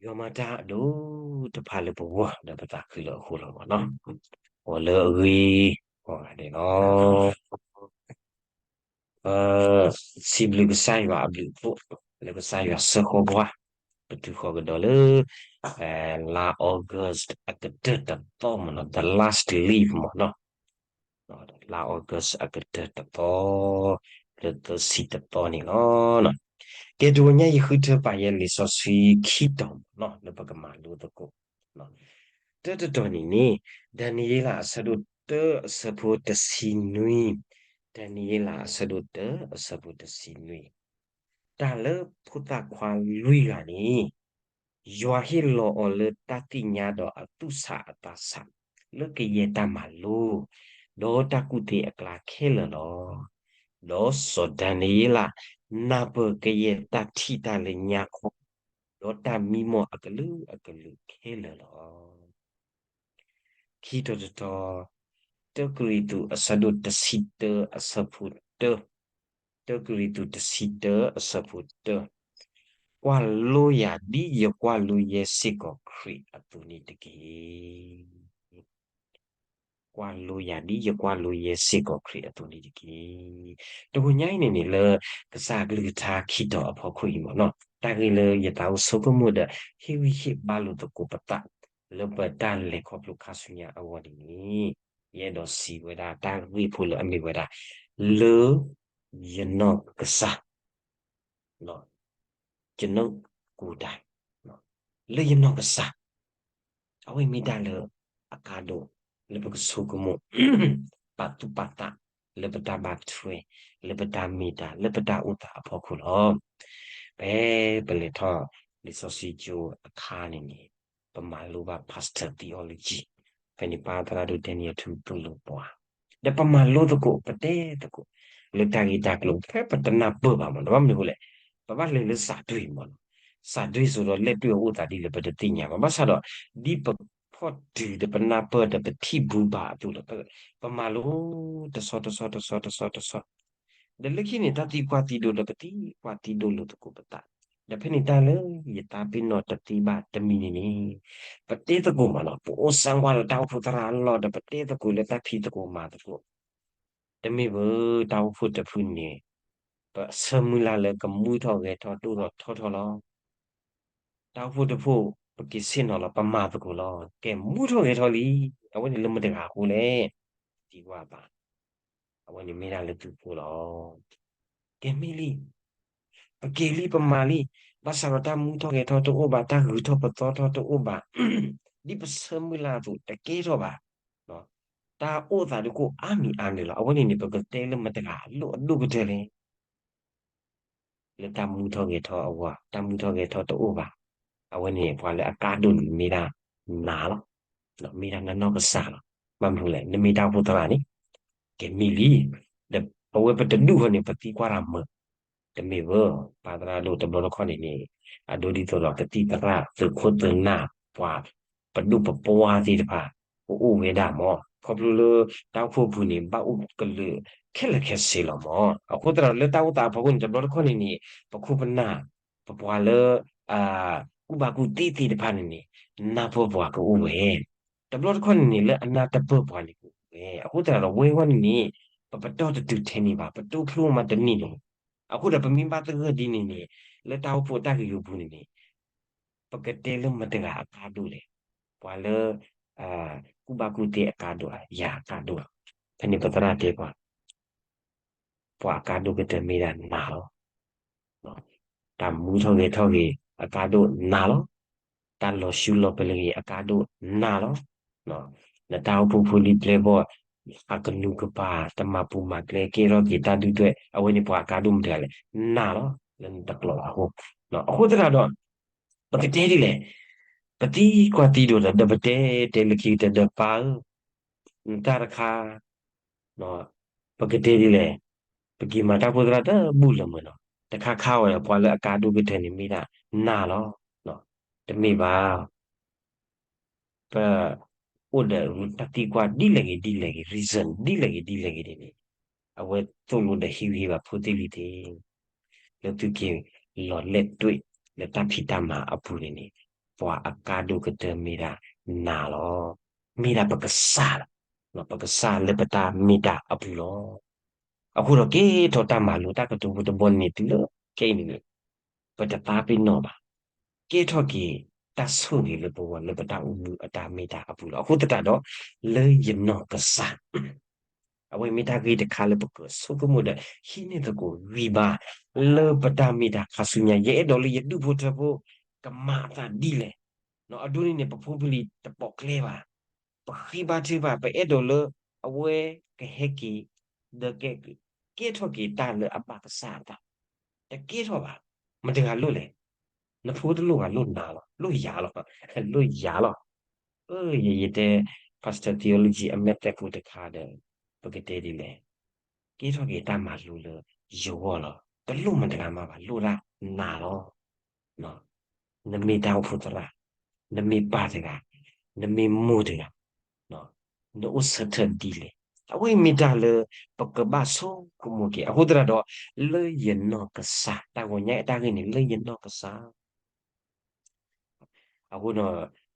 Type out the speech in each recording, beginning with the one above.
ယွၤမၤတၢ်အဒိၣ်တဖၣ်လၢပဂီၢ် ဒီးပသးခုလၢအဃိလီၤမ့ၢ်နီၤ. အိၣ်လၢအဂ့ၤ ဂီၤဂၤဒဲးလီၤ. ပစံးဘျုးကစၢ်ယွၤအဘျုးအဖှိၣ် လၢကစၢ်ယွၤဆှၢဃီၤပှၤ ပတုၤဃီၤကဒီးလၢ လါ August အကတၢၢ်တသီမ့ၢ်နီၤ, the last leaf မ့ၢ်နီၤ. လါ August အကတၢၢ်တသီ လၢသၢဆံတသီန့ၣ်လီၤ. ကဲ တဂီၤညါယဃုထၢပာ်ယဲလံာ်စီဆှံခံတီၤမ့ၢ်နီၤ လၢပကမၤလိသကိး တၢတတီၤန့ၣ်န့ၣ် ဒၤနံးယ့လးအဆၢဒိၣ်တၢအဆၢဖိတဆံနွံ, ဒၤနံးယ့လးအဆၢဒိၣ်တၢအဆၢဖိတဆံနွံ, တၢ်လၢဖိသၣ်ခွါလွံၢ်ဂၤန့ၣ် ယွၤဟ့ၣ်လီၤအီၤလၢတၢ်သ့ၣ်ညါဒီးအသူၣ်ဆးအသးဆး လၢကယဲၢ်တၢ်မၤလိ ဒီးတၢ်ကူၣ်သ့အကျါခဲလၢာ်လီၤ. ဒီးစီၤဒၤနံးယ့လး နၢ်ပၢၢ်ကယဲၢ်တၢ်ထံၣ်တၢ်လၢညါခီ ဒီးတၢ်မံမီၢ်အကလုာ်အကလုာ်ခဲလၢာ်လီၤ. ခံတီၤတတီၤ, တၢကရံၣ်သူးအဆၢဒိၣ်တဆံတၢအဆၢဖိတၢ, တၢကရံၣ်သူးတဆံတၢအဆၢဖိတၢ, ကွၢ်လိယၤဒ်ယကွၢ်လိယဲစ့ၢ်ကီးခရံာ်အသိးန့ၣ်တက့ၢ်. ကွၢ်လိယၤဒ်ယကွၢ်လိယဲစ့ၢ်ကီးခရံာ်အသိးန့ၣ်တက့ၢ်. တဂီၤညါအံၤန့ၣ်န့ၣ် လၢကစၢ်အကလုၢ်ကထါခံတီၤအဖီခိၣ်အံၤမ့ၢ်နီၤ, တၢ်ဂ့ၢ်လၢယသးအိၣ်ဆိကမိၣ်ဒီး ဟ့ၣ်ဂံၢ်ဟ့ၣ်ဘါလိာ်သကိးပသး လၢပတၢ်လဲၤခီဖျိခါဆူညါအဂီၢ်န့ၣ်န့ၣ်, ယအဲၣ်ဒိးစံးဝဲဒၣ်တၢ်ဂ့ၢ်ဖိလၢအမ့ၢ်ဝဲဒၣ် လၢယနီၢ်ကစၢ် ကျွန်ုပ်ကိုယ်တိုင် လၢယနီၢ်ကစၢ်, အဝဲမ့ၢ်တၢ်လၢအကါဒိၣ် လၢပကဆိကမိၣ် ပာ်သူၣ်ပာ်သး လၢပတၢ်ဘၣ်ထွဲ လၢပတၢ်မ့ၢ်တၢ် လၢပတၢ်အိၣ်သးအဖီခိၣ်လီၤ. ဖဲပလဲၤထီၣ်လံာ်စီဆှံကၠိအခါန့ၣ်န့ၣ် ပမၤလိဘၣ် Pastor Theology, ဖဲန့ၣ်ပၢ်သရၣ်ဒိၣ် Daniel ထူသိၣ်လိပှၤ, ဒီးပမၤလိသကိး ပတဲသကိး လၢတၢ်ဂ့ၢ်တၢ်ကျိၤ ဖဲပတနၢ်ပၢၢ်ဘၣ်မ့ၢ်နီၤ, ဘၣ်မနုၤအဃိလဲၣ်, ပဘၣ်လဲၤလၢစးတွ့မ့ၢ်နီၤ, စးတွ့စိဒီးလဲၣ်တွ့အအိၣ်သးဒ်လဲၣ် ပတသ့ၣ်ညါဘၣ်. ဘၣ်ဆၣ်ဒီး ဒ်ပဖီၣ်တုၤဒီးပနၢ်ပၢၢ်ဒီးပထံၣ်ဘူးဘၣ်အသိးဒီး ပမၤလိတဆီတဆီတဆီတဆီတဆီ ဒီးလၢခံန့ၣ် တၢ်သံကွၢ်သံဒိးဒီးပသံကွၢ်သံဒိးလိာ်သကိးပသး, ဒီးဖဲန့ၣ်တၢ်လၢယသးပ့ၤနီၣ်တသ့ဘၣ်တမံၤန့ၣ်န့ၣ်, ပတဲသကိးမ့ၢ်နီၤ, ပအိၣ်စၣ်ကွၢ်ဒီးတၢ်အိၣ်ဖှိၣ်သရၣ်အလီၢ်ဒီး ပတဲသကိးလၢတၢ်ဖံးသကိးမၤသကိး, တမ့ၢ်ဘၣ် တၢ်အိၣ်ဖှိၣ်တဖုန့ၣ် ပဆၢမုၢ်လၢ်လၢကမူထီၣ်ဂဲၤထီၣ်ဒိၣ်ထီၣ်ထီထီၣ်လီၤ. တၢ်အိၣ်ဖှိၣ်တဖု ပက့ၤဆ့ၣ်နီၤလီၤ ပမၤသကိးလီၤ. ကဲမူထီၣ်ဂဲၤထီၣ်လံ, အဝဲန့ၣ်လၢမတဂၤအဃိလဲၣ်, သံကွၢ်ဘၣ်, အဝဲန့ၣ်မ့ၢ်ဒၣ်လၢသုးဖိလီၤ. ကဲမ့ၢ်လံ, ပက့ၤလံပမၤလံ, ဘၣ်ဆၣ်ဒီးတၢ်မူထီၣ်ဂဲၤထီၣ်တအိၣ်ဘၣ်, တၢ်ဂုၤထီၣ်ပသီထီၣ်တအိၣ်ဘၣ်, ဒ်ပဆၢမုၢ်လၢ်အသိးတကဲထီၣ်ဘၣ်, တၢ်အိၣ်သးဒုးကအိၣ်အါမံၤအါမံၤလီၤ. အဝဲန့ၣ်န့ၣ် ပကတဲလၢမတဂၤအလိၣ်အဒိၣ်ကတၢၢ်လဲၣ် လၢတၢ်မူထီၣ်ဂဲၤထီၣ်အဂီၢ်, တၢ်မူထီၣ်ဂဲၤထီၣ်တအိၣ်ဘၣ်, အဝဲန့ၣ်ပှၤလၢအကါဒိၣ်န့ၣ်မ့ၢ်ဒၣ်နၤလီၤ. မ့ၢ်ဒၣ်နနီၢ်ကစၢ်လီၤ. ဘၣ်မနုၤလဲၣ်, နမ့ၢ်တၢ်အိၣ်ဖှိၣ်သရၣ်န့ၣ် ကဲမ့ၢ်လံ, ဒီးအဝဲပတဒူၣ်ဃီန့ၣ် ပသံကွၢ်တၢ်မုာ်, တမ့ၢ်ဘၣ်, ပၢ်သရၣ်ဒိၣ်တဘျီတခီၣ်န့ၣ်န့ၣ် အဒိဒ်သိးဒီးကသံၣ်သရၣ်သုးခိၣ်သုးနၢ်ပှၤ ပဒိၣ်ပပှၢ်သ့ၣ်တဖၣ် ကအိၣ်ဝဲဒၣ်မး, ခီဖျိလၢတၢ်အိၣ်ဖှိၣ်ပူၤန့ၣ် ဘၣ်အိၣ်ကလုာ်ခဲလၢာ်ခဲဆ့လီၤမး. အဃိသတးဒီးလၢတၢ်အိၣ်သးအဖီခိၣ်န့ၣ် တဘျီတခီၣ်န့ၣ်န့ၣ် ပခိၣ်ပနၢ် ပပှၤလၢ ကူၣ်ဘၣ်ကူၣ်သ့သ့ၣ်တဖၣ်န့ၣ်န့ၣ် နၢ်ပၢၢ်ပှၤကအိၣ်ဝဲ, တဘျီတခီၣ်န့ၣ်န့ၣ် လၢအနၢ်တပၢၢ်ပှၤန့ၣ်ကအိၣ်ဝဲ. အဃိသတးဒီးဝဲအဂီၢ်န့ၣ်န့ၣ် ပပတီၢ်တတုၤထဲန့ၣ်ဘၣ်, ပတိဖျိမးတန့ၢ်န့ၣ်. အဃိဒီးပမ့ၢ်ဘၣ်သဂၢၢ်ဒ်န့ၣ်န့ၣ် လၢတၢ်အိၣ်ဖှိၣ်တၢ်ဂ့ၢ်ဂီၢ်ပူၤန့ၣ်န့ၣ် ပကတဲလၢမတဂၤအကါဒိၣ်လဲၣ်, ပှၤလၢ ကူၣ်ဘၣ်ကူၣ်သ့အကါဒိၣ်ဧါ, ယၤအကါဒိၣ်ဧါ. ဖဲန့ၣ်ပသရၣ်တဲပှၤ ပှၤအကါဒိၣ်ကတၢၢ်မ့ၢ်ဒၣ်နၤလီၤ. တၢ်မူထီၣ်ဂဲၤထီၣ်ဂ့ၤအကါဒိၣ်နၤလီၤ. တၢ်လီၤဆူလီၤပလၢၤဂ့ၤအကါဒိၣ်နၤလီၤ. နတၢ်အိၣ်ဖှိၣ်ဖိလံၤပျဲၢ်ဘီၣ် အကနူၤကပၤ တမၤပူၤမၤကျဲ ကဲထီၣ်က့ၤတၢ်ဒုၣ်ဒွဲၣ် အဝဲန့ၣ်ပှၤအကါဒိၣ်မတၤလဲၣ်, နၤလီၤ. လၢနတကျိးဘၣ်အဃိ, အဃိသတးဒီး ပကတဲဒ်လဲၣ်, ပသံကွၢ်သံဒိးဒီး ဒီးပတဲတဲလၢခံကတၢၢ်ဒီးပၢ်ဧၢ, နတၢ်တခါ ပကတဲဒ်လဲၣ်, ပက့ၤမၤတၢ်အိၣ်ဖှိၣ်သရၣ်တဘူၣ်လၢၤမ့ၢ်နီၤ, တခါခါဝဲ ပှၤလၢအကါဒိၣ်ကတၢၢ်န့ၣ်မ့ၢ်ဒၣ်နၤလီၤ. တမ့ၢ်ဘၣ် ပအိၣ်ဒီးတၢ်သံကွၢ်ဒ်လဲၣ်ဂ့ၤဒ်လဲၣ်ဂ့ၤ reason ဒ်လဲၣ်ဂ့ၤဒ်လဲၣ်ဂ့ၤန့ၣ်န့ၣ်, အဝဲသိၣ်လိဒီးဟ့ၣ်ဂံၢ်ဟ့ၣ်ဘါဖိသ့ၣ်လံၤသ့ၣ်, လၢသုက့ၤလီၤလဲၣ်တွံၣ်လၢတၢ်ဖံးတၢ်မၤအပူၤန့ၣ်န့ၣ်, ပှၤအကါဒိၣ်ကတၢၢ်မ့ၢ်ဒၣ်နၤလီၤ. မ့ၢ်ဒၣ်ပကစၢ်လီၤ. ပကစၢ်လၢပတၢ်မ့ၢ်တၢ်အပူၤလီၤ. အဃိဒီးကဲထီၣ်တၢ်မၤလိ တၢ်ကတိၤဖိတဘီန့ၣ် တုၤလၢခဲအံၤန့ၣ်န့ၣ် ပတသးပ့ၤနီၣ်ဘၣ်. ကဲထီၣ်က့ၤတၢ်ဆိၣ်ဂ့ၤလၢပဂီၢ် လၢပတၢ်အိၣ်မူအတၢ်မ့ၢ်တၢ်အပူၤလီၤ. အဃိသတးဒီး လၢယနီၢ်ကစၢ် အဝဲမ့ၢ်တၢ်ဂ့ၢ်တခါလၢပကဆိကမိၣ်ဒီး ဟံးန့ၢ်သကိးဂံၢ်ဘါ လၢပတၢ်မ့ၢ်တၢ်ခါဆူညါ ယအဲၣ်ဒိးလၢယဒူၣ်ဖိထၢဖိ ကမၤအသးဒ်လဲၣ်. အဒိန့ၣ်န့ၣ် ပဖိပလံၤတပိာ်ကျဲဘၣ်, ပဃ့ဘါထုကဖၣ် ပအဲၣ်ဒိးလၢအဝဲကဟဲက့ၤ ဒီးကဲ ကဲထီၣ်က့ၤတၢ်လၢအဘၣ်ကစၢ်အသး, တကဲထီၣ်ဘၣ်. မတၤတဂၤလိၣ်လဲၣ်. နဖိတလိၣ်ဘၣ် လိၣ်နၤလီၤ, လိၣ်ယၤလီၤ, လိၣ်ယၤလီၤ. ယ ယတဲ Pastor Theology အမဲာ်တဲာ်ဖိတခါဒီး ပကတဲဒ်လဲၣ်, ကဲထီၣ်က့ၤတၢ်မၤလိလၢယဂီၢ်လီၤ. တလိၣ်မတၤတဂၤမးဘၣ်, လိၣ်ဒၣ်နၤလီၤ. နမ့ၢ်တၢ်အိၣ်ဖှိၣ်သရၣ်, နမ့ၢ်ပၢ်တဂၤ, နမ့ၢ်မိၢ်တဂၤ, နအိၣ်ဆၢထၢၣ်ဒ်လဲၣ်. အဝဲမ့ၢ်တၢ်လၢပကဘၣ်ဆိကမိၣ်က့ၤ. အဃိသတးဒီး လၢယနီၢ်ကစၢ်, တၢ်ဂီၤညါအတၢ်ဂ့ၢ်န့ၣ် လၢယနီၢ်ကစၢ် အဃိဒီး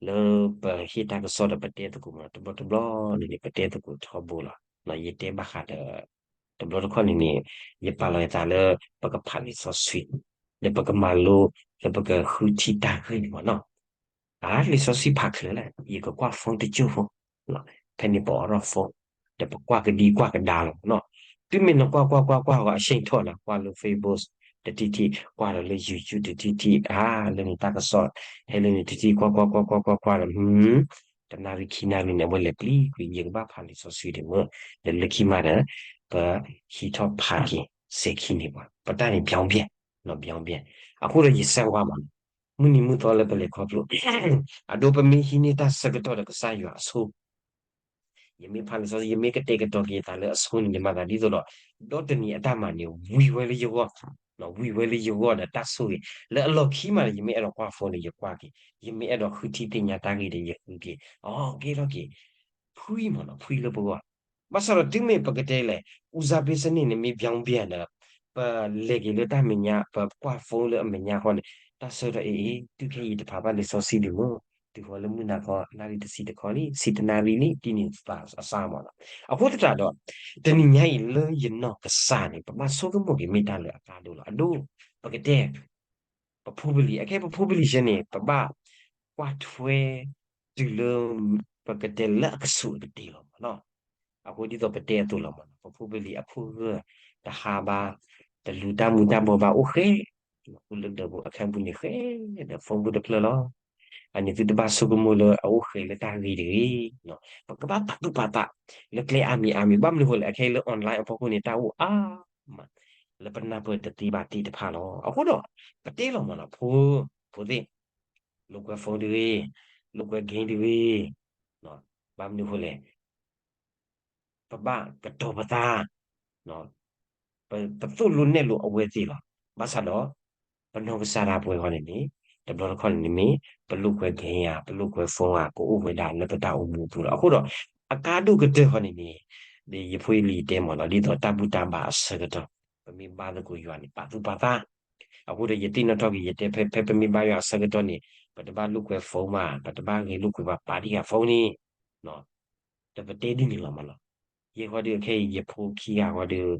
လၢပဟ့ၣ်တၢ်ကစီၣ်ဒီးပတဲသကိးမး တဘျီတဘျီန့ၣ်န့ၣ် ပတဲသကိးထီဘိလီၤ. ယတဲဘၣ်ဃးဒီး တဘျီတခီၣ်န့ၣ်န့ၣ် ယပာ်လီၤယသးလၢ ပကဖးလံာ်စီဆှံ လၢပကမၤလိ လၢပကဃုထံၣ်တၢ်ဂ့ၢ်န့ၣ်မးနီၤ. အါ လံာ်စီဆှံဖးချၢလဲၣ် ယကကွၢ် phone တစိၢ်ဖိ, ဖဲန့ၣ်ပအိးထီၣ် phone ဒီးပကွၢ်ကဒံကွၢ်ကဒါလီၤနီၤ. တုၤမ့ၢ်နကွၢ်ကွၢ်ကွၢ်ကွၢ်အီၤ အဆ့ၣ်ထီၣ်နၤ ကွၢ်လၢ Facebook တထံၣ်ထံၣ်, ကွၢ်ဒီးလၢ YouTube တထံၣ်ထံၣ်, အါ လၢန့ၣ်တၢ်ကစီၣ် ဟဲလၢန့ၣ်တထံၣ် ကွၢ်ကွၢ်ကွၢ်ကွၢ်ကွၢ်ကွၢ်ဒီး တနၣ်ရံၣ်ခံနၣ်ရံၣ်န့ၣ် အဝဲလဲၤပျံၤကွံာ် ယကဘၣ်ဖးလံာ်စီဆှံဒံးမ့ၢ်, ဒီးလၢခံမးဒီး ပဟံးထီၣ်ဖးက့ၤစဲၤခံန့ၣ်ပှၤ ပတၢ်န့ၣ် ပြောင်းပြန်, ပြောင်းပြန်. အဃိဒီးယစဲးဝါမးနီၤ, မုၢ်နံၤမုၢ်သီလၢပလဲၤခီဖျိ အဒိ ပမ့ၢ်ဟံးန့ၢ်တၢ်ဆၢကတီၢ်ဒီးကစၢ်ယွၤအဆိ ယမ့ၢ်ဖးလံာ်စီဆှံ ယမ့ၢ်ကတဲာ်ကတီၤက့ၤယသးလၢအဆိန့ၣ် ယမၤသးဒ်သိးဒီး ဒီတနံၤအတၢ်မၤန့ၣ် ဝံၤဝဲလၢယဂီၢ်, ဝံၤဝဲလၢယဂီၢ်ဒီးတၢ်ဆိၣ်ဂ့ၤ လၢအလီၢ်ခံမးဒီး ယမ့ၢ်အဲၣ်ဒိးကွၢ် phone ဒီးယကွၢ်က့ၤ, ယမ့ၢ်အဲၣ်ဒိးဃုထံၣ်သ့ၣ်ညါတၢ်ဂ့ၢ်ဒီးယဃုက့ၤ, အကဲထီၣ်က့ၤ ဖှံမးနီၤ ဖှံလၢပဂီၢ်. ဘၣ်ဆၣ်ဒီးတုၤမ့ၢ်ပကတဲလဲၣ် ဦးစားပေးစနစ်န့ၣ် မ့ၢ် ပြောင်းပြန် ဒီး ပလဲၤက့ၤလၢတၢ်မဲာ်ညါ ပကွၢ် phone လၢအမဲာ်ညါဃီန့ၣ် တၢ်ဆၢကတီၢ်အံၤအံၤ တုၤခဲအံၤတဖးဘၣ်လံာ်စီဆှံဒံးမ့ၢ်, တုၤဃီၤလၢမုၢ်နၤခီ နၣ်ရံၣ်တဆံတခီလံ ဆံတနၣ်ရံၣ်လံ တံၢ်န့ၣ်သးအစၢ်မးနီၤ. အဃိသတးဒီး တနံၤညါအံၤလၢယနီၢ်ကစၢ်န့ၣ် ပဘၣ်ဆိကမိၣ်က့ၤမ့ၢ်တၢ်လၢအကါဒိၣ်လီၤ. အဒိ ပကတဲ ပဖိပလံၤ အခဲပဖိပလံၤဆဲန့ၣ် ပဘၣ်ကွၢ်ထွဲ တုၤလၢ ပကတဲလၢအကဆူးအကတ့ၢ်လီၤမးနီၤ. အဃိဒ်သိးပတဲအသိးလီၤမးနီၤ ပဖိပလံၤအခိၣ်ဂၢၢ်တဟါဘၣ် တလူၤတၢ်မူၤတၢ်ဘှီးဘၣ်အိၣ်ဃဲ အိၣ်လၢဒၢးပူၤ အခၢၣ်ပူၤန့ၣ်ဃဲ ဒီး phone ပူၤတဖျၢၣ်လီၤ. အန့ၣ်သုတဘၣ်ဆိကမိၣ်လၢအအိၣ်ဃဲလၢတၢ်ဂ့ၤတဂ့ၤ, ပကဘၣ်ပာ်သူၣ်ပာ်သး လၢကျဲအါမံၤအါမံၤ ဘၣ်မနုၤဃိလဲၣ် အခဲအံၤလၢ online အဖီခိၣ်န့ၣ် တၢ်အိၣ်အါမး လၢပနၢ်ပၢၢ်တသ့ဘၣ်သ့ၣ်တဖၣ်လီၤ. အဃိဒီး ပတဲလီၤမးနီၤ ဖိ ဖိသ့ၣ် လိာ်ကွဲ phone တဂ့ၤ, လိာ်ကွဲ game တဂ့ၤ, ဘၣ်မနုၤဃိလဲၣ် ပဘၣ်ကတီၤပသး, ပသိၣ်လိနဲၣ်လိအဝဲသ့ၣ်လီၤ. ဘၣ်ဆၣ်ဒီး ပနီၢ်ကစၢ်ဒၣ်ပဝဲဃီန့ၣ်န့ၣ် တဘျီတခီၣ်န့ၣ်န့ၣ်မ့ၢ် ပလိာ်ကွဲ game ဧါ ပလိာ်ကွဲ phone ဧါ ကအိၣ်ဝဲဒၣ်လၢပတၢ်အိၣ်မူအပူၤလီၤ. အဃိဒီး အကါဒိၣ်ကတၢၢ်ဃီန့ၣ်န့ၣ် ယဖိယလံၤတဲမးနီၤ ဒ်သိးတၢ်ဘူၣ်တၢ်ဘါအဆၢကတီၢ် ပမ့ၢ်ဘါသကိးယွၤန့ၣ် ပာ်သူၣ်ပာ်သး. အဃိဒီးယသ့ၣ်နီၣ်ထီၣ်က့ၤ ယတဲဖဲ ဖဲပမ့ၢ်ဘါယွၤအဆၢကတီၢ်န့ၣ် ပတဘၣ်လိာ်ကွဲ phone ဘၣ်, ပတဘၣ်ဂဲၤလိာ်ကွဲဘၣ် ပာ်တံၢ်ဃာ် phone န့ၣ် ဒီးပတဲဒ်န့ၣ်လီၤမးနီၤ. ယဲဃီဒီးခဲအံၤ ယဖိခံဂၤဃီဒီး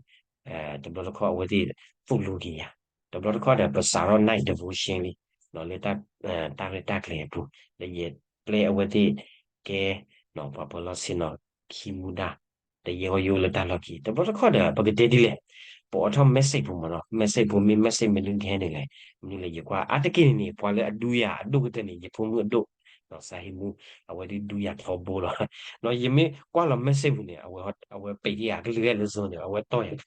တဘျီတခီၣ်အဝဲသ့ၣ်သိၣ်လိက့ၤယၤ, တဘျီတခီၣ်ဒီးပစးထီၣ် night devotion လံ လၢ တၢ်ရဲၣ်တၢ်ကျဲၤအပူၤ ဒီးယပျဲအဝဲသ့ၣ်ကဲ ပှၤပၢၤလီၢ်ဆ့ၣ်နီၤခံမူဒါ ဒီးယဲဃီယအိၣ်လၢတၢ်လီၢ်ခံ တဘျီတခီၣ်ဒီး ပကတဲဒ်လဲၣ် ပအိးထီၣ် message ပူၤမးနီၤ message ပူၤမ့ၢ် message မနုၤကဟဲန့ၣ်လဲၣ် မနုၤလဲၣ် ယကွၢ် အါတက့ၢ်န့ၣ်န့ၣ် ပှၤလၢအဒူယၤအဒိၣ်ကတၢၢ်န့ၣ် ယဖိမုၣ်အဒိၣ် ဒီးစါဟံးမူ အဝဲဒုးဒူယၤထီဘိလီၤ. ယမ့ၢ်ကွၢ်လီၤ message ပူၤန့ၣ် အဝဲပ့းယၤ ကလုၢ်ဂဲၤလၢ zone န့ၣ် အဝဲတီၢ်ယၤ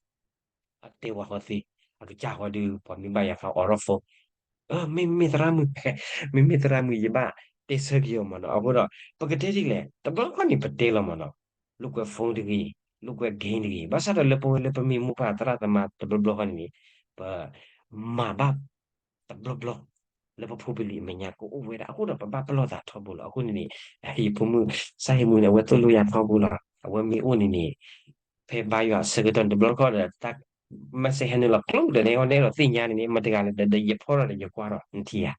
အတဲဝဲဃီသ့ အကစၢ်ဃီဒီး ပှၤမ့ၢ်ဘၣ်ယၤဖးအိးထီၣ် phone မ့မ့ၢ်သရၣ်မုၣ် မ့မ့ၢ်သရၣ်မုၣ် ယဘၣ်တဲဆၢက့ၤအီၤမးနီၤ. အဃိဒီး ပကတဲဒ်လဲၣ် တဘျီတခီၣ်န့ၣ် ပတဲလီၤမးနီၤ လိာ်ကွဲ phone တဂ့ၤ လိာ်ကွဲ game တဂ့ၤ ဘၣ်ဆၣ်ဒီးလၢပဝဲလၢပမ့ၢ်မိၢ်ပၢ်သရၣ်သမါတဘျီဘျီဃီန့ၣ်န့ၣ် ပမၤဘၣ်တဘျီဘျီ လၢပဖိပလံၤအမဲာ်ညါကအိၣ်ဝဲဒၣ် အဃိဒီးပဘၣ်ပလီၢ်သးထီဘိလီၤ. အဃိန့ၣ်န့ၣ် ယဖိမုၣ် စါဟံးမူန့ၣ် အဝဲသိၣ်လိယၤထီဘိလီၤ. အဝဲမ့ၢ်အိၣ်န့ၣ်န့ၣ် ဖဲဘါယွၤအဆၢကတီၢ်န့ၣ် တဘျီတခီၣ်ဒီး တၢ် message ဟဲနုာ်လီၤကျိဒီး နအဲၣ်ဒိးသ့ၣ်ညါန့ၣ်န့ၣ် မတၤတဂၤလဲၣ်ဒီး ယဖီၣ်ထီၣ်ဒီးယကွၢ်ထီၣ် နထံၣ်ဧါ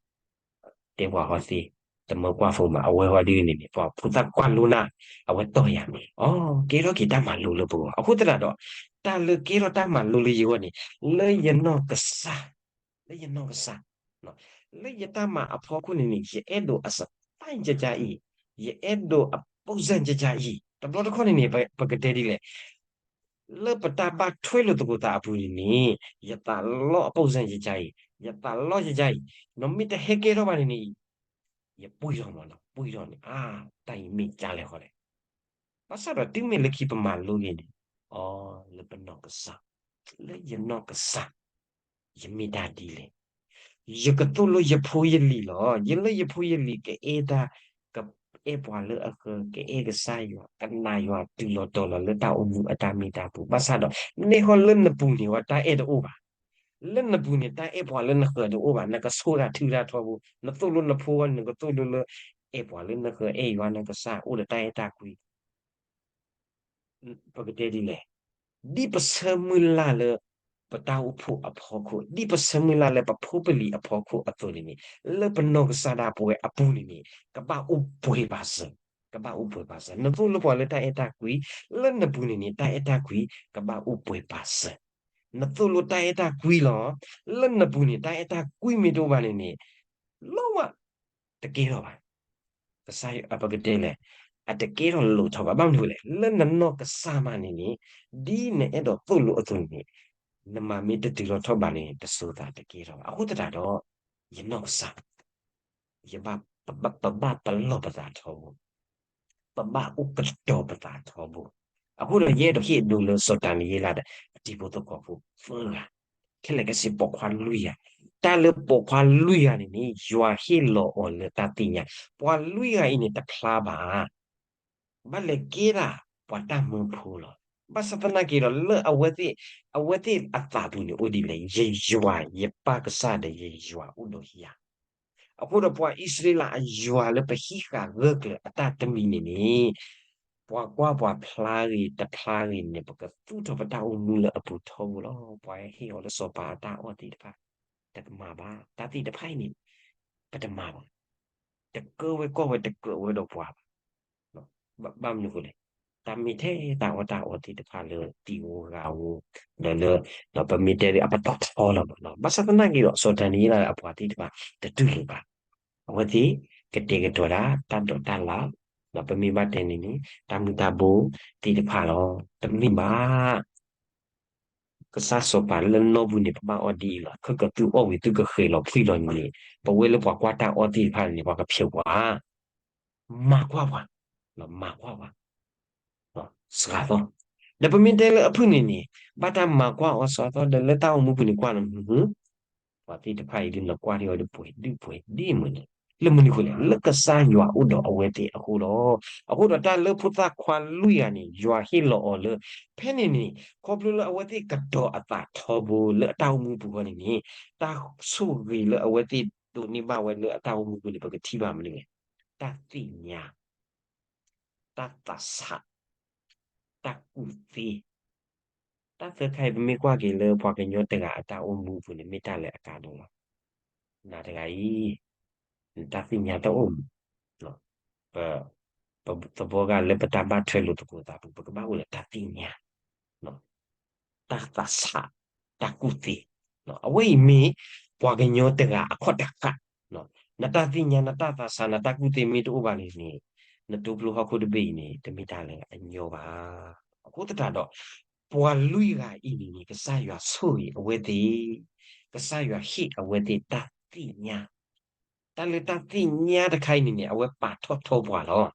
တဲပှၤဃီသ့ တမၢကွၢ်ဖိမး အဝဲဟီဒ်န့ၣ်န့ၣ် ပှၤဖိသၣ်ကွၢ်လိနၤ အဝဲတီၢ်ယၤန့ၣ် အိ ကဲထီၣ်က့ၤတၢ်မၤလိလၢပဂီၢ် အဃိသတးဒီး တၢ်လၢကဲထီၣ်တၢ်မၤလိလၢယဂီၢ်န့ၣ် လၢယနီၢ်ကစၢ် လၢယနီၢ်ကစၢ် လၢယတၢ်မၤအဖီခိၣ်န့ၣ်န့ၣ် ယအဲၣ်ဒိးအ style ကကါအံၤ, ယအဲၣ်ဒိးအ ပုံစံ ကကါအံၤ, တဘျီတခီၣ်န့ၣ်န့ၣ် ပကတဲဒ်လဲၣ်, လၢပတၢ်ဘၣ်ထွဲလိာ်သကိးသးအပူၤန့ၣ်န့ၣ် ယသးလီအ ပုံစံ ကကါအံၤ, ယသးလီကကါအံၤ, နီၢ်မ့ၢ်တဟဲကဲထီၣ်ဘၣ်န့ၣ်န့ၣ် ယပှံၢ်ထီၣ်မးနီၤ, ပှံၢ်ထီၣ်န့ၣ် အါ တၢ်အံၤမ့ၢ်ကါလဲၣ်ဃီလဲၣ်. ဘၣ်ဆၣ်ဒီးတုၤမ့ၢ်လၢခံပမၤလိဂ့ၤန့ၣ် အိ လၢပနီၢ်ကစၢ်, လၢယနီၢ်ကစၢ် ယမ့ၢ်တၢ်ဒ်လဲၣ်. ယကသိၣ်လိယဖိယလံၤလီၤ. ယလၢယဖိယလံၤကအဲၣ်တၢ်, ကအဲၣ်ပှၤလၢအဃၢၤ, ကအဲၣ်ကစၢ်ယွၤ, ကနာ်ယွၤတုၤလီၤတီၤလီၤလၢတၢ်အိၣ်မူအတၢ်မ့ၢ်တၢ်ပူၤ. ဘၣ်ဆၣ်ဒီး နဲဃီလၢနပူၤန့ၣ်ဝဲတၢ်အဲၣ်တအိၣ်ဘၣ်. လၢနပူၤန့ၣ် တၢ်အဲၣ်ပှၤလၢနဃၢၤတအိၣ်ဘၣ်. နကဆိၣ်တၢ်ထုတၢ်ထီဘိ, နသိၣ်လိနဖိဝဲ နကသိၣ်လိလၢ အဲၣ်ပှၤလၢနဃၢၤ အဲၣ်ယွၤနကစၢ် အိၣ်ဒီးတၢ်အဲၣ်တၢ်ကွံ ပကတဲဒ်လဲၣ်, ဒ်ပဆၢမုၢ်လၢ်လၢ ပတၢ်အိၣ်ဖှိၣ်အဖီခိၣ်, ဒ်ပဆၢမုၢ်လၢ်လၢပဖိပလံၤအဖီခိၣ်အသိးန့ၣ်န့ၣ်, လၢပနီၢ်ကစၢ်ဒၣ်ပဝဲအပူၤန့ၣ်န့ၣ် ကဘၣ်အိၣ်ပှဲၤပာ်စၢၤ, ကဘၣ်အိၣ်ပှဲၤပာ်စၢၤ. နသိၣ်လိပှၤလၢတၢ်အဲၣ်တၢ်ကွံ လၢနပူၤန့ၣ်န့ၣ် တၢ်အဲၣ်တၢ်ကွံ ကဘၣ်အိၣ်ပှဲၤပာ်စၢၤ. နသိၣ်လိတၢ်အဲၣ်တၢ်ကွံလီၤ. လၢနပူၤန့ၣ် တၢ်အဲၣ်တၢ်ကွံမ့ၢ်တအိၣ်ဘၣ်န့ၣ်န့ၣ် လီၤဝဲ တကဲထီၣ်ဘၣ်. ကစၢ်ယွၤ ပကတဲလဲၣ်, အတကဲထီၣ်လိၣ်ထီၣ်ဘၣ်. ဘၣ်မနုၤလဲၣ်, လၢနနီၢ်ကစၢ်မးန့ၣ်န့ၣ် ဒ်နအဲၣ်ဒိးသိၣ်လိအသိးန့ၣ်န့ၣ် နမၤမ့ၢ်တတုၤလီၤထီၣ်ဘၣ်န့ၣ် တစိၤသးတကဲထီၣ်ဘၣ်. အဃိသတးဒီး ယနီၢ်ကစၢ် ယဘၣ် ပဘၣ် ပဘၣ်ပလီၢ်ပသးထီဘိ, ပဘၣ်အိၣ်ကတီၤပသးထီဘိ. အဃိဒီးယအဲၣ်ဒိးဟ့ၣ်ဒိလၢစီၤဒၤနံးယ့လးဒီး အတံၤဖိသကိးဖိသၢဂၤ, ခဲလၢာ်ခဲဆ့ပိာ်ခွါလွံၢ်ဂၤ, တၢ်လၢပိာ်ခွါလွံၢ်ဂၤန့ၣ်န့ၣ် ယွၤဟ့ၣ်လီၤအီၤလၢတၢ်သ့ၣ်ညါ, ပှၤလွံၢ်ဂၤအံၤန့ၣ်တဖျါဘၣ် ဘၣ်လဲၤကဲဒၣ်ပှၤတၢ်မၢဖိလီၤ. ဘၣ်ဆၣ်သနာ်က့ဒီး လၢအဝဲသ့ၣ် အဝဲသ့ၣ်အသးပူၤန့ၣ်အိၣ်ဒ်လဲၣ်, ယယွၤ ယပၢ်ကစၢ်ဒီးယယွၤအိၣ်ဒီးယၤ. အဃိဒီးပှၤအံၣ်စရ့လးအယွၤလၢပဟံးဃာ်ဂၢၢ်ကျၢၤအတၢ်တမံၤန့ၣ်န့ၣ်, ပှၤကွၢ်ပှၤဖျါဂ့ၤတဖျါဂ့ၤန့ၣ် ပကသူၣ်ထီၣ်ပတၢ်အိၣ်မူလၢအပူၤထီဘိလီၤ. ပှၤဟ့ၣ်အီၤလၢစီၤပၤအတၢ်အီၣ်သ့ၣ်တဖၣ် တကမၣ်ဘၣ်. တၢ်သ့ၣ်တဖၣ်အံၤန့ၣ် ပတမၤဘၣ်. တကၢဝဲကီၢ်ဝဲတကြၢးဝဲဒီးပှၤဘၣ်. ဘၣ်မနုၤအဃိလဲၣ်, တၢ်မ့ၢ်ထဲတၢ်အီၣ်တၢ်အီသ့ၣ်တဖၣ်လၢသံဧိၤဂၤဧိၤ, ဒီးလၢ ပမ့ၢ်တဲဒီးအပတီၢ်ထီလီၤမး. ဘၣ်ဆၣ်သနာ်က့ဒီး စီၤဒၤနံးယ့လးအပှၤသ့ၣ်တဖၣ် တတူၢ်လိာ်ဘၣ်. အဝဲသ့ၣ်ကတဲာ်ကတီၤဒၣ်တၢ်ဒိးတၢ်လၣ်, ဒီးပမ့ၢ်ဘၣ်တဲန့ၣ်န့ၣ် တၢ်မုၢ်တၢ်ဘိသ့ၣ်တဖၣ်လီၤ. တမ့ၢ်ဘၣ်. ကစၢ်စီၤပၤလၢနီၢ်ပူၤန့ၣ် ပဘၣ်အီၣ်ဒ်အံၤလီၤ. ခဲကသုအီၣ်ဝံၤ သုကဃဲၤလီၤဖှံလီၤန့ၣ်, ပဝဲလၢပှၤကွၢ်တၢ်အီၣ်သ့ၣ်တဖၣ်န့ၣ် ပှၤကဖျဲးပှၤ, မၤကွၢ်ပှၤ, မၤကွၢ်ပှၤ စှၤသီ. ဒီးပမ့ၢ်တဲလၢအဖုၣ်န့ၣ်န့ၣ် ဘၣ်တၢ်မၤကွၢ်အီၤစှၤသီ ဒီးလၢတၢ်အိၣ်မူပူၤန့ၣ်ကွၢ်လၢမုာ်, ပှၤသ့ၣ်တဖၣ်အံၤဒုးနကွၢ်ဒံးအီၤဒုးပှဲၤဒုးပှဲၤဒ်မုာ်န့ၣ်, လၢမနုၤအဃိလဲၣ်, လၢကစၢ်ယွၤအိၣ်ဒီးအဝဲသ့ၣ်အဃိလီၤ. အဃိဒီးတၢ်လၢဖိသၣ်ခွါလွံၢ်ဂၤန့ၣ် ယွၤဟ့ၣ်လီၤအီၤလၢ ဖဲန့ၣ်န့ၣ် ခီဖျိလၢအဝဲသ့ၣ်ကတီၤအသးထီဘိလၢအတၢ်အိၣ်မူပူၤဃီန့ၣ်န့ၣ်, တၢ်ဆိၣ်ဂ့ၤလၢအဝဲသ့ၣ်ဒိးန့ၢ်ဘၣ်ဝဲလၢအတၢ်အိၣ်မူပူၤန့ၣ် ပကထံၣ်ဘၣ်မနုၤလဲၣ်, တၢ်သ့ၣ်ညါ တၢ်သးဆး, တၢ်ကူၣ်သ့, တၢ်သၢခါအံၤ ပမ့ၢ်ကွၢ်က့ၤလၢပှၤကညီတဂၤအတၢ်အိၣ်မူအပူၤန့ၣ် မ့ၢ်တၢ်လၢအကါဒိၣ်လီၤ. နၤတဂၤအံၤ နတၢ်သ့ၣ်ညါတအိၣ်မး, ပ ပသဝီဂၤလၢပတၢ်ဘၣ်ထွဲလိာ်သကိးသးပူၤ ပကဘၣ်အိၣ်ဒီးတၢ်သ့ၣ်ညါ တၢ်သးဆး, တၢ်ကူၣ်သ့, အဝဲအံၤမ့ၢ်ပှၤကညီတဂၤအခီၣ်တဃၣ်, နတၢ်သ့ၣ်ညါ နတၢ်သးဆး နတၢ်ကူၣ်သ့မ့ၢ်တအိၣ်ဘၣ်န့ၣ်န့ၣ်, နတိဖျိဟီၣ်ခိၣ်တဘ့ၣ်အံၤန့ၣ် တမ့ၢ်တၢ်လၢအညီဘၣ်. အဃိသတးဒီး ပှၤလွံၢ်ဂၤအံၤန့ၣ်န့ၣ် ကစၢ်ယွၤဆိၣ်ဂ့ၤအဝဲသ့ၣ်, ကစၢ်ယွၤဟ့ၣ်အဝဲသ့ၣ်တၢ်သ့ၣ်ညါ တၢ်လၢတၢ်သ့ၣ်ညါတခါအံၤန့ၣ်န့ၣ် အဝဲပာ်ထီၣ်ထီပှၤလီၤ.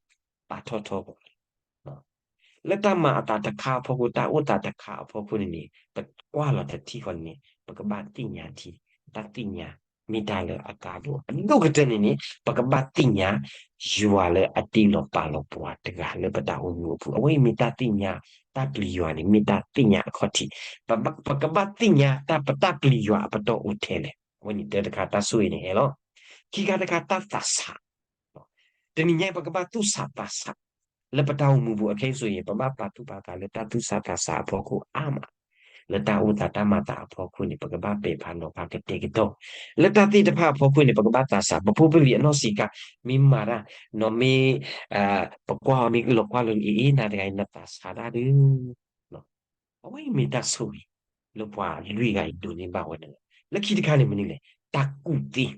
ပာ်ထီၣ်ထီပှၤလီၤ. လၢတၢ်မၤအသးတခါအဖီခိၣ် တၢ်အိၣ်သးတခါအဖီခိၣ်န့ၣ်န့ၣ် ပကွၢ်လီၤတထံၣ်ဃီန့ၣ်န့ၣ် ပကဘၣ်သ့ၣ်ညါထံ, တၢ်သ့ၣ်ညါ မ့ၢ်တၢ်လၢအကါဒိၣ်အဒိၣ်ကတၢၢ်န့ၣ်န့ၣ် ပကဘၣ်သ့ၣ်ညါ ယွၤလၢအတ့လီၤပာ်လီၤပှၤတဂၤလၢပတၢ်အိၣ်မူအပူၤ. အဝဲအံၤမ့ၢ်တၢ်သ့ၣ်ညါ, တၢ်ပျံၤယွၤန့ၣ် မ့ၢ်တၢ်သ့ၣ်ညါအခီၣ်ထံး. ပဘၣ်, ပကဘၣ်သ့ၣ်ညါတၢ်, ပတၢ်ပျံၤယွၤအပတီၢ်အိၣ်ထဲလဲၣ်. အဝဲန့ၣ်တၢ်တခါတၢ်ဆိၣ်ဂ့ၤန့ၣ်ဟဲလီၤ. ခံခါတခါတၢ်သးဆး တနံၤညါအံၤ ပကဘၣ်သူၣ်ဆးသးဆး လၢပတၢ်အိၣ်မူပူၤ အခဲအံၤဆိၣ်ဂ့ၤ ပဘၣ်ပာ်သူၣ်ပာ်သးလၢတၢ်သူၣ်ဆးသးဆးအဖီခိၣ်အါမး. လၢတၢ်အိၣ်သးတၢ်မၤသးအဖီခိၣ်န့ၣ် ပကဘၣ်ပဲာ်ဖးနီၤဖးကတဲာ်ကတီၤ, လၢတၢ်သ့ၣ်တဖၣ်အဖီခိၣ်န့ၣ် ပကဘၣ်သးစၢ်, ပဖိပလံၤအနီၢ်ဆံးခါ မ့ၢ်မၤတၢ်, နီၤမ့ၢ် ပကွၢ်အီၤမ့ၢ်လီၤကွၢ်လိၤန့ၣ် အ့ နၤတဂၤအံၤနသးစၢ်ဒၣ်ဒုး အဝဲအံၤမ့ၢ်တၢ်ဆိၣ်ဂ့ၤ လၢပှၤလွံၢ်ဂၤအံၤဒိးန့ၢ်ဘၣ်ဝဲန့ၣ်လီၤ. လၢခံတခါန့ၣ်မနုၤလဲၣ်, တၢ်ကူၣ်သ့,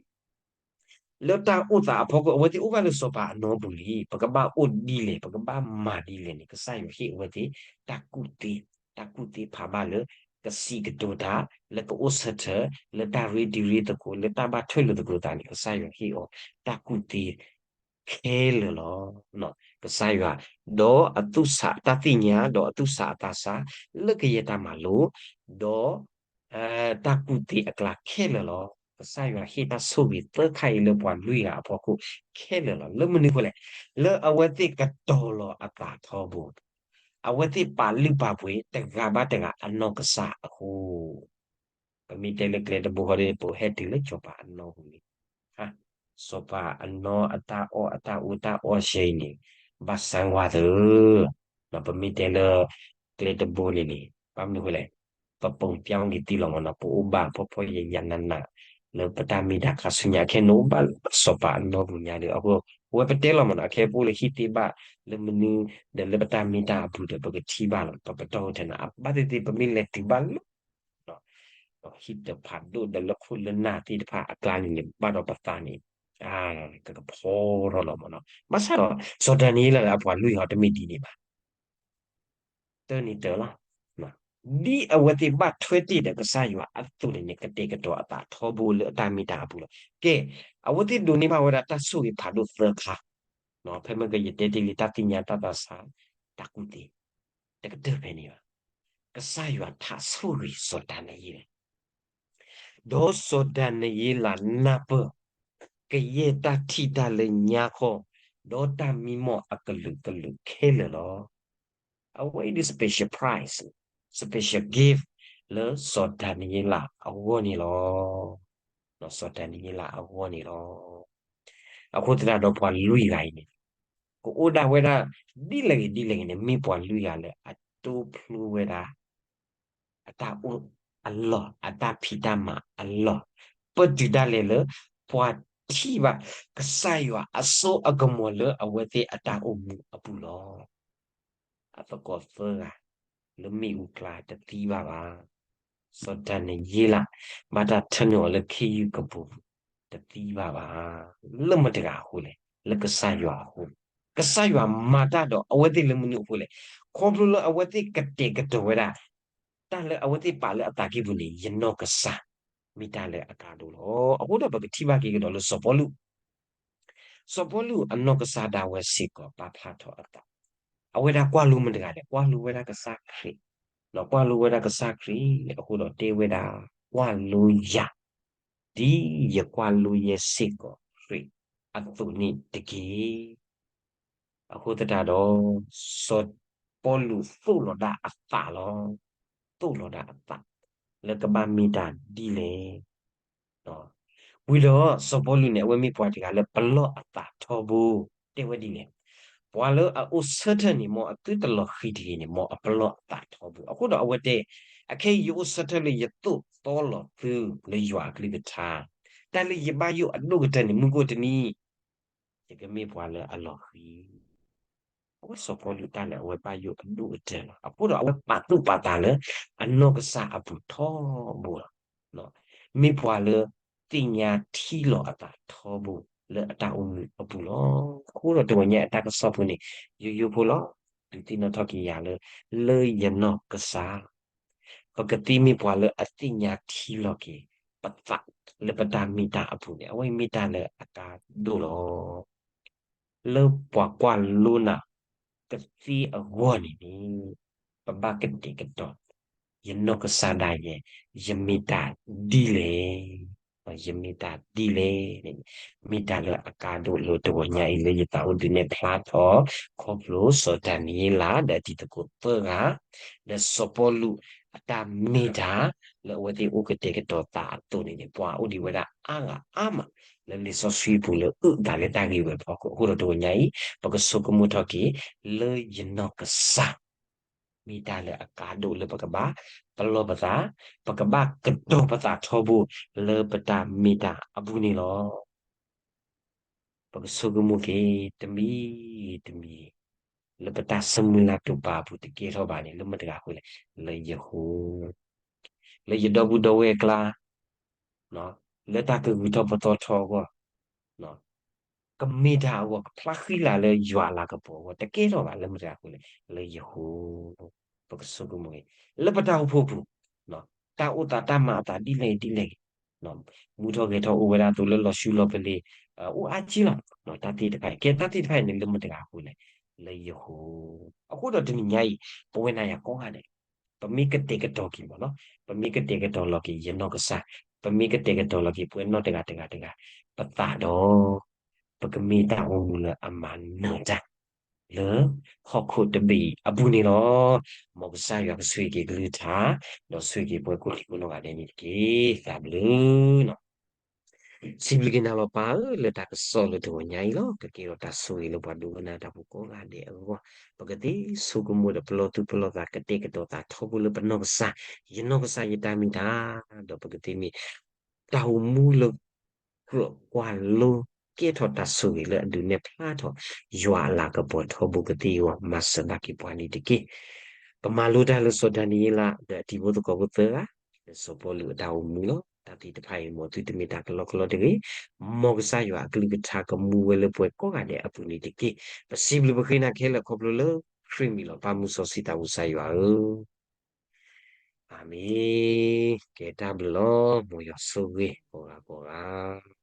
လၢတၢ်အိၣ်သးအဖီခိၣ် အဝဲသ့ၣ်အိၣ်ဘၣ်လၢစီၤပၤအနီပူၤလံ, ပကဘၣ်အိၣ်ဒ်လဲၣ် ပကဘၣ်မၤဒ်လဲၣ်န့ၣ် ကစၢ်ယွၤဟ့ၣ်အဝဲသ့ၣ် တၢ်ကူၣ်သ့, တၢ်ကူၣ်သ့ဖးဘၣ်လၢ ကစံးကတိၤတၢ်, လၢကအိၣ်ဆၢထၢၣ်, လၢတၢ်ရ့တံၤရ့သကိး, လၢတၢ်ဘၣ်ထွဲလိာ်သကိးသးန့ၣ် ကစၢ်ယွၤဟ့ၣ်အီၤ တၢ်ကူၣ်သ့ ခဲလၢာ်လီၤ. ကစၢ်ယွၤ, ဒီးအသူၣ်ဆးတၢ်သ့ၣ်ညါ, ဒီးအသူၣ်ဆးအသးဆး, လၢကယဲၢ်တၢ်မၤလိာ်, ဒီး တၢ်ကူၣ်သ့အကျါခဲလၢာ်လီၤ. ကစၢ်ယွၤဟ့ၣ်တၢ်ဆိၣ်ဂ့ၤသၢခါအံၤလၢပှၤလွံၢ်ဂၤအဖီခိၣ်ခဲလၢာ်လီၤ. လၢမနုၤအဃိလဲၣ်, လၢအဝဲသ့ၣ်ကတီၤလီၤအသးထီဘိ, အဝဲသ့ၣ်ပာ်လုၢ်ပာ်ပှ့ၤတဂၤဘၣ်တဂၤအနီၢ်ကစၢ်အဃိ ပမ့ၢ်တဲလၢကျဲတဘိဃီဒ်န့ၣ် ပဟဲတုၤလၢစီၤပၤအနီၢ်ပူၤန့ၣ်, စီၤပၤအနီၢ်အတၢ်အီၣ်အတၢ်အီတၢ်အီၣ်ရှဲအံၤန့ၣ် ဘၣ်ဆၢဝါသၢ, ပမ့ၢ်တဲလၢ ကျဲတဘိန့ၣ်န့ၣ် ဘၣ်မနုၤအဃိလဲၣ်, ပပိာ်ပျီက့ၤသံလီၤမ့ၢ်နီၤ, ပအိၣ်ဘၣ်ဖှီၣ်ဖှီၣ်ယာ်ယာ်နးနး လၢပတၢ်မ့ၢ်တၢ်ခါဆူညါ ခဲန့ၣ်အိၣ်ဘၣ်လၢစီၤပၤအနီၢ်ပူၤညါဒီး အဃိ အဝဲပတဲလီၤမ့ၢ်နီၤ, အခဲပအိၣ်လၢဟံၣ်တ့ၢ်ဘၣ် လၢမနုၤ ဒီးလၢပတၢ်မ့ၢ်တၢ်အပူၤဒီး ပကထံၣ်ဘၣ်လီၤ, ပပတီၢ်အိၣ်ထဲန့ၣ် အဘၣ်သ့ၣ်သ့ၣ် ပမ့ၢ်လဲၤတုၤဘၣ်လၢ ဟံၣ်တဖးဒိၣ်ဒီးလၢခိၣ်လၢနၢ်သ့ၣ်တဖၣ်အကျါန့ၣ်န့ၣ် ဘၣ်ဒီးပသးန့ၣ် ကကဖီထီၣ်လီၤမ့ၢ်နီၤ. ဘၣ်ဆၣ်ဒီး စီၤဒၤနံးယ့လးလၢအပှၤလွံၢ်ဂၤတမ့ၢ်ဒ်န့ၣ်ဘၣ် တၢ်န့ၣ်တၢ်လီၤ. ဒ်အဝဲသ့ၣ်ဘၣ်ထွဲတ့ၢ်ဒီးကစၢ်ယွၤအသိးန့ၣ်န့ၣ် ကတဲာ်ကတီၤအသးထီဘိလၢအတၢ်မ့ၢ်တၢ်အပူၤလီၤ. ကဲ, အဝဲသ့ၣ်ဒိးန့ၢ်ဘၣ်ဝဲဒၣ်တၢ်ဆိၣ်ဂ့ၤဖးဒိၣ်သၢခါ, ဖဲမ့ၢ်ကယတဲတ့ၢ်လံ တၢ်သ့ၣ်ညါတၢ်သးစၢ်, တၢ်ကူၣ်သ့, တကတၢၢ်ဖဲန့ၣ်ဘၣ်. ကစၢ်ယွၤထးဆိၣ်ဂ့ၤစီၤဒၤနံးယ့လး ဒီးစီၤဒၤနံးယ့လးနၢ်ပၢၢ် ကယဲၢ်တၢ်ထံၣ်တၢ်လၢညါခီ, ဒီးတၢ်မံမီၢ်အကလုာ်ကလုာ်ခဲလၢာ်လီၤ. အဝဲအံၤဒ် special prize, special gift လၢစီၤဒၤနံးယ့လးအဂီၢ်န့ၣ်လီၤ. စီၤဒၤနံးယ့လးအဂီၢ်န့ၣ်လီၤ. အဃိသတးဒီးပှၤလွံၢ်ဂၤအံၤန့ၣ် ကအိၣ်ဒၣ်ဝဲဒၣ် ဒ်လဲၣ်ဂ့ၤဒ်လဲၣ်ဂ့ၤန့ၣ် မ့ၢ်ပှၤလွံၢ်ဂၤလၢအတိဖျိဝဲဒၣ် အတၢ်အိၣ်အလီၢ် အတၢ်ဖံးတၢ်မၤအလီၢ် ပတုာ်ဒၣ်လဲာ်လၢ ပှၤထံၣ်ဘၣ် ကစၢ်ယွၤအစိအကမီၤလၢအဝဲသ့ၣ်အတၢ်အိၣ်မူအပူၤလီၤ. အသကိးသၢဂၤ လၢမ့ၣ်အူကျါတသံဘၣ်ဘၣ်. စီၤဒၤနံးယ့လး ဘၣ်တၢ်ထၢနုာ်အီၤလၢခ့ယုၢ်ကပူၤ တသံဘၣ်ဘၣ်. လၢမတၤတဂၤအဃိလဲၣ်, လၢကစၢ်ယွၤအဃိ, ကစၢ်ယွၤမၤတၢ်ဒီးအဝဲသ့ၣ်လၢမနုၤအဃိလဲၣ်, ခီဖျိလၢအဝဲသ့ၣ်ကတဲာ်ကတီၤဝဲဒၣ် တၢ်လၢအဝဲသ့ၣ်ပာ်လၢအသးကံၢ်ပူၤန့ၣ် ယနီၢ်ကစၢ် မ့ၢ်တၢ်လၢအကါဒိၣ်လီၤ. အဃိဒီးပကထံၣ်ဘၣ်က့ၤကဒီးလၢစီၤပီလူး စီၤပီလူးအနီၢ်ကစၢ်ဒၣ်ဝဲစ့ၢ်ကီးပာ်ဖျါထီၣ်အသး, အဝဲဒၣ်ကွၢ်လိမတၤတဂၤလဲၣ်, ကွၢ်လိဝဲဒၣ်ကစၢ်ခရံာ်, ဒီးကွၢ်လိဝဲဒၣ်ကစၢ်ခရံာ်အဃိဒီးတဲဝဲဒၣ် ကွၢ်လိယၤ ဒ်ယကွၢ်လိယဲစ့ၢ်ကီးခရံာ်အသိးန့ၣ်တက့ၢ်. အဃိသတးဒီး စီၤပီလူးသိၣ်လီၤဒၣ်အသးလီၤ. သိၣ်လီၤဒၣ်အသး လၢကဘၣ်မ့ၢ်တၢ်ဒ်လဲၣ်. ဝံၤဒီးစီၤပီလူးန့ၣ် အဝဲမ့ၢ်ပှၤတဂၤလၢပလီၢ်အသးထီဘိ, တဲဝဲဒ်လဲၣ်, ပှၤလၢအအိၣ်ဆၢထၢၣ်န့ၣ် မ်အသုတလီၤဃံၤတဂ့ၤန့ၣ် မ်အပလီၢ်အသးထီဘိ. အဃိဒီးအဝဲတဲ, အခဲအံၤယအိၣ်ဆၢထၢၣ်လၢယသိၣ်သီလီၤသုလၢယွၤအကလုၢ်ကထါ, တၢ်လၢယဘၣ်ယိၣ်အဒိၣ်ကတၢၢ်န့ၣ် မုၢ်ကအိၣ်တနံၤ ယကမ့ၢ်ပှၤလၢအလီၤဃံၤ. အဝဲစီၤပီလူးတၢ်လၢအဝဲဘၣ်ယိၣ်အဒိၣ်ကတၢၢ်လီၤ. အဃိဒီးအဝဲပာ်သူၣ်ပာ်သးလၢ အနီၢ်ကစၢ်အပူၤထီဘိလီၤ. မ့ၢ်ပှၤလၢသ့ၣ်ညါထံလီၤအသးထီဘိလၢအတၢ်အိၣ်မူအပူၤလီၤ. အဃိဒီးတဂီၤညါအတၢ်ကစီၣ်ဖိန့ၣ် ယိယိဖိလီၤ. ဒုးသ့ၣ်နီၣ်ထီၣ်က့ၤယၤလၢ လၢယနီၢ်ကစၢ် ပကသ့မ့ၢ်ပှၤလၢအသ့ၣ်ညါထံလီၤက့ၤ ပသးလၢပတၢ်မ့ၢ်တၢ်အပူၤန့ၣ် အဝဲအံၤမ့ၢ်တၢ်လၢအကါဒိၣ်လီၤ. လၢပှၤကွၢ်လိနၤကသ့အဂီၢ်န့ၣ်န့ၣ် ပဘၣ်ကတဲာ်ကတီၤ ယနီၢ်ကစၢ်ဒၣ်ယဲ ယမ့ၢ်တၢ်ဒ်လဲၣ်, ယမ့ၢ်တၢ်ဒ်လဲၣ်န့ၣ် မ့ၢ်တၢ်လၢအကါဒိၣ်လၢတဂီၤညါအံၤလၢယသးအိၣ်ဒုးနဲၣ်ဖျါထီၣ် ခီဖျိစီၤဒၤနံးယ့လး ဒီးအတံၤသကိးသၢဂၤ ဒီးစီၤပီလူးအတၢ်မ့ၢ်တၢ် လၢအဝဲသ့ၣ်အိၣ်ကတဲာ်ကတီၤသးအသိးန့ၣ်န့ၣ် ပှၤအိၣ်ဒံးဝဲဒၣ်အါဂၤအါမး လၢလံာ်စီဆှံပူၤလၢအုၣ်အသးလၢတၢ်ဂ့ၢ်ဝဲအဖီခိၣ်. အဃိဒီးတဂီၤညါအံၤ ပကဆိကမိၣ်ထီၣ်က့ၤ လၢယနီၢ်ကစၢ် မ့ၢ်တၢ်လၢအကါဒိၣ်လၢပကဘၣ် ပလီၢ်ပသး, ပကဘၣ်ကတီၤပသးထီဘိလၢပတၢ်မ့ၢ်တၢ်အပူၤန့ၣ်လီၤ. ပကဆိကမိၣ်က့ၤ တမံၤတမံၤ လၢပတၢ်ဆၢမုၢ်လၢ်တိာ်ပာ်အပူၤတကဲထီၣ်ဘၣ်န့ၣ် လၢမတၤတဂၤအဃိလဲၣ်, လၢယဃိ, လၢယဒီပုၢ်ဒီဝဲၢ်အကျါ, လၢတၢ်ကဂုၤထီၣ်ပသီထီအဂီၢ်, ကမ့ၢ်တၢ်အဂီၢ် ကဖျါဃံလၤလၢယွၤအလၤကပီၤအဂီၢ် တကဲထီၣ်ဘၣ် လၢမတၤတဂၤအဃိလဲၣ်, လၢယဃိ. ပကဆိကမိၣ်က့ၤ လၢပတၢ်အိၣ်ဖှိၣ်ပူၤ, တၢ်အိၣ်သးတၢ်မၤအသးဒ်လဲၣ်ဂ့ၤဒ်လဲၣ်ဂ့ၤ, မူထီၣ်ဂဲၤထီၣ်အိၣ်ဝဲဒၣ်သိးလၢလီၤဆူလီၤပလ့ၤ, အိၣ်အါကံလီၤ, တၢ်သ့ၣ်တဖၣ်အံၤ ကဲတၢ်သ့ၣ်တဖၣ်အံၤန့ၣ် လၢမတၤတဂၤအဃိလဲၣ်, လၢယဃိ. အဃိဒီးတနံၤညါအံၤ ပဝဲနၤယၤကိးဂၤဒဲး ပမ့ၢ်ကတဲာ်ကတီၤက့ၤမ့ၢ်နီၤ, ပမ့ၢ်ကတဲာ်ကတီၤလီၤက့ၤယနီၢ်ကစၢ်, ပမ့ၢ်ကတဲာ်ကတီၤလီၤက့ၤပှၤနီၢ်တဂၤတဂၤတဂၤ ပသးဒီး ပကမ့ၢ်တၢ်အိၣ်မူလၢအမၤနၢၤတၢ် လၢဟီၣ်ခိၣ်တဘ့ၣ်အံၤအပူၤန့ၣ်လီၤ. မ်ကစၢ်ယွၤကဆိၣ်ဂ့ၤက့ၤအကလုၢ်ကထါ, ဒီးဆိၣ်ဂ့ၤက့ၤပှၤကိးလံာ်ကိးနီၢ်ဂၤဒဲးန့ၣ်တက့ၢ်. တၢ်ဘျုး စံးဘျုးက့ၤနၤလီၤပၢ်ဧၢ, လၢတၢ်ကစီၣ်လၢတဂီၤညါအံၤလီၤ. ကကဲထီၣ်တၢ်ဆိၣ်ဂ့ၤလၢပှၤဒိကနၣ်တၢ်ဖိကိးဂၤဒဲးအဂီၢ်, ပကသ့ဆိကမိၣ်ဒီးပလီၢ်သူၣ်ပလီၢ်သး ကတဲာ်ကတီၤသးထီဘိလၢပနီၢ်ကစၢ်, ယနီၢ်ကစၢ်ယတၢ်မ့ၢ်တၢ်, ဒီးပကသ့မ့ၢ် တၢ်အိၣ်မူလၢ ကြၢးကွၢ်လိ ကဲထီၣ်တၢ်ဆိၣ်ဂ့ၤလၢအဒုးနဲၣ်ဖျါထီၣ် ယွၤအလၤကပီၤထီဘိကသ့အဂီၢ် မၤစၢၤဘၣ်က့ၤပှၤန့ၣ်တက့ၢ်. ပမၤလိတၢ်လၢစီၤဒၤနံးယ့လး ဒီးအတံၤဖိသကိးဖိသၢဂၤ, လၢစီၤပီလူးအတၢ်အိၣ်မူလီၤ. တၢ်သ့ၣ်တဖၣ်အံၤ မ်သုတမ့ၢ်တၢ်ကလီကလီတဂ့ၤ, မ်ကစၢ်ယွၤအကလုၢ်ကထါကမူဝဲလၢပှၤကိးဂၤဒဲးအပူၤန့ၣ်တက့ၢ်. ပစံးဘျုးပဃ့နၤခဲလၢာ်ခီဖျိလၢ ခရံာ်မံၤလီၤ. ပၢ်မုၢ်စီဆှံသးဝံၣ်စၢ်ယွၤဧၢ အၤမ့ၣ်. ကဲတၢ်ဘျုးလီၤ. မ်ယွၤဆိၣ်ဂ့ၤကိးဂၤကိးဂၤ.